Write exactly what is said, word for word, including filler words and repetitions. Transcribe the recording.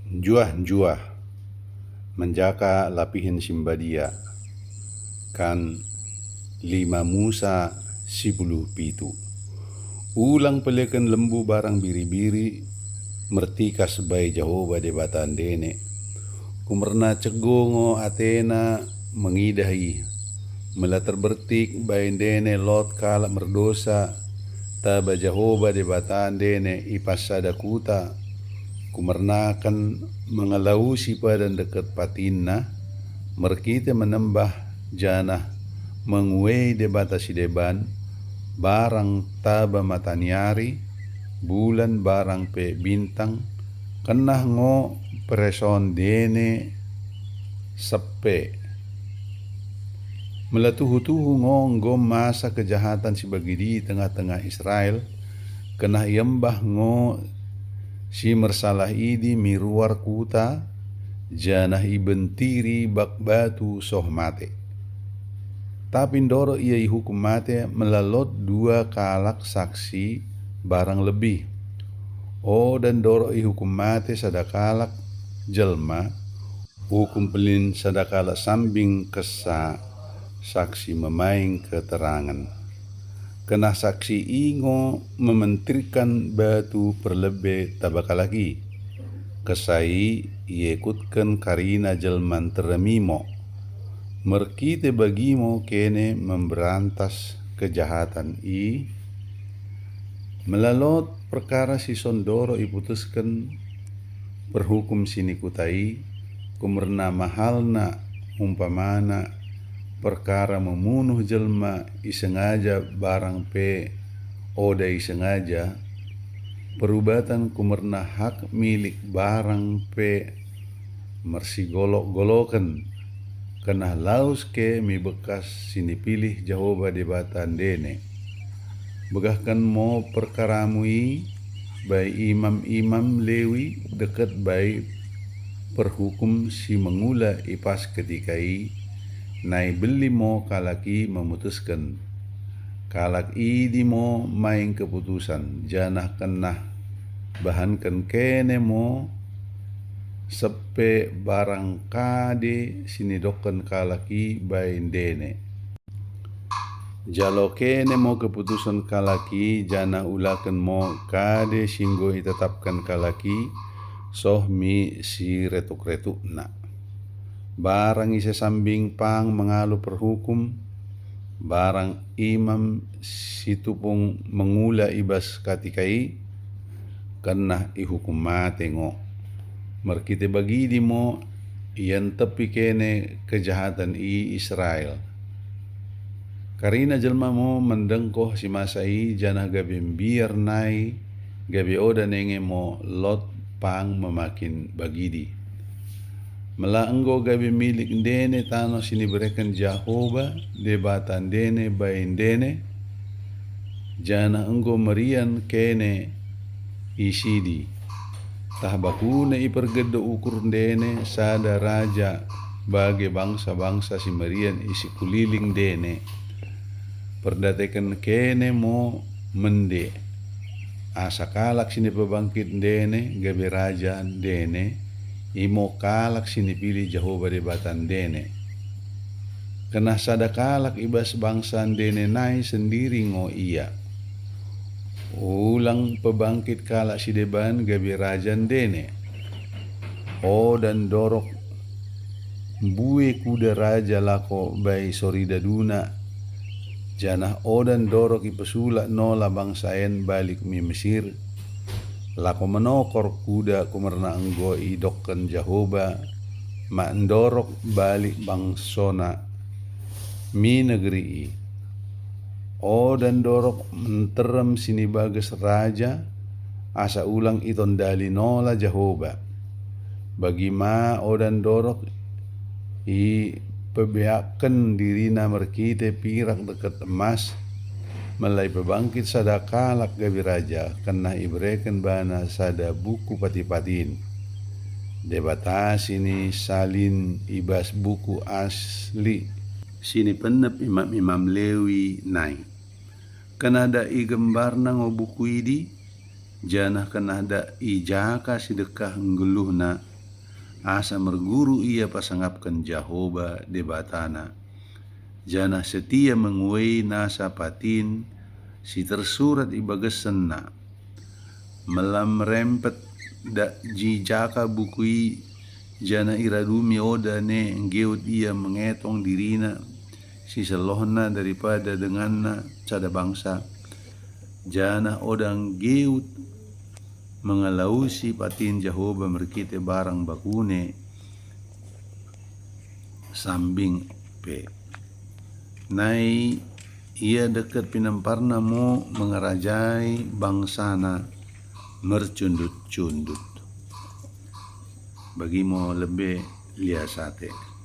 Njuah-njuah, menjaka lapihen si mbadia. Kan lima Musa sipuluh pitu. Ulang peleken lembu barang biri-biri mertikas bai Jehoba Dibata ndene. Kumerna cego ngo atena mengidah i. Mela terbertik bai ndene lot kalak merdosa, taba Jehoba Dibata ndene i pas sada kuta. Kumernaken mengelausi padan deket patinna, merkite menembah janah menguei dibata si deban, barang taba mataniari, bulan barang pe bintang, kenah ngo pereson ndene seppe. Mela tuhu-tuhu ngo enggo masa kejahatan si bagidi i tengah-tengah Israel, kenah iembah ngo si mersalah idi mi ruar kuta, janah ibentiri bak batu soh mate. Tapi ndorok ia ihukum mate mela lot dua kalak saksi barang lebih. Oda ndorok ihukum mate sada kalak jelma, ukum pelin sada kalak sambing kessa saksi memaing keterangen. Kenah saksi i ngo mementirkan batu perlebe taba kalak i. Kessa i iekutken karina jelma nterem i mo. Merkite bagi mo kene memberantas kejahatan i, mela lot perkara si sondoro iputusken perhukum si ni kuta i, kumerna mahalna umpamana perkara memunuh jelma isengaja barang pe oda isengaja, perubatan kumerna hak milik barang pe mersigolok-goloken, kenah lawes ke mi bekas si nipilih Jehoba Dibata ndene. Begahken mo perkaramu i bai imam-imam Lewi deket bai perhukum si mengula i pas ketika i, nai beli mo kalak i memutusken. Kalak idi mo maing keputusan, janah kenah bahanken kene mo seppe barang kade si nidokken kalak i bai ndene. Jalo kene mo keputusen kalak i, janah ulaken mo kade si enggo itetapken kalak i, soh mi si retuk-retukna. Barang ise sambing pang mengalu perhukum, barang imam si tupung mengula i bas katika i, kenah ihukum mate ngo. Merkite bagidi mo ientepi kene kejahaten i Israel. Karina jelma mo mendengkoh si masa i, janah gabe mbiar nai, gabe oda nenge mo lot pang memakin bagidi. Mela enggo gabe milik ndene tanoh si nibereken Jehoba Dibata ndene bai ndene, janah enggo merian kene isidi. Tah bakune ipergedok ukur ndene sada raja bage bangsa-bangsa si merian i sikuliling ndene. Perdateken kene mo mende. Asa kalak si nipebangkit ndene gabe raja ndene, imo kalak si nipilih Jehoba Dibata ndene. Kenah sada kalak i bas bangsa ndene nai sendiri ngo ia. Ulang pebangkit kalak si deban gabe raja ndene. Oda ndorok mbue kuda raja lako bai sorida duna, janah oda ndorok ipesulak nola bangsa en balik mi Mesir. Lako menokor kuda kumerna enggo idokken Jehoba mak ndorok balik bangsona mi negeri i. Oda ndorok nterem sinibages raja, asa ulang itondali nola Jehoba. Bagi ma oda ndorok ipebeakken dirina merkite pirak deket emas, mela ipebangkit sada kalak gabe raja, kenah ibereken bana sada buku pati-patin. Dibata si nisalin i bas buku asli si nipennep imam-imam Lewi nai. Kenada igembarna ngo buku idi, janah kenada ijaka si dekah nggeluhna, asa merguru ia pasangapken Jehoba Debatana, janah setia menguei nasa patin si tersurat i bagesna. Melam rempet da-, ji jaka buku i, janah iradumi oda ne nggeut ia mengetong dirina, si selohna daripada denganna sada bangsa, janah oda nggeut mengalausi patin Jehoba merkite barang bakune sambing pe. Nai ia deket pinemparna mo mengerajai bangsana mercundut-cundut. Bagi mo lebe lias ate.